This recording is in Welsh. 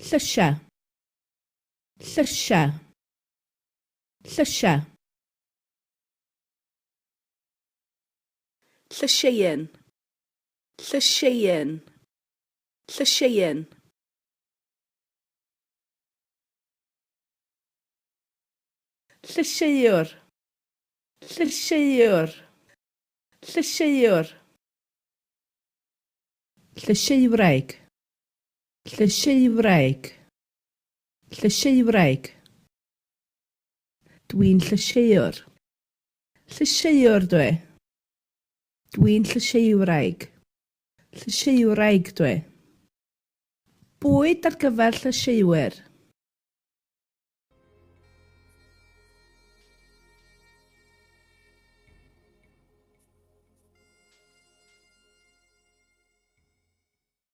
Llysiau. Llysiau. Llysiau. Llysieuyn. Llysieuyn. Llysieuyn. Llysieuwr. Llysieuwr. Llysieuwr. Llysieuwraig. Llysieuwraig. Llysieuwraig. Dwi'n llysieuwr. Llysieuwr dwi. Dwi'n llysieuwraig. Llysieuwraig dwi. Bwyd ar gyfer llysieuwyr.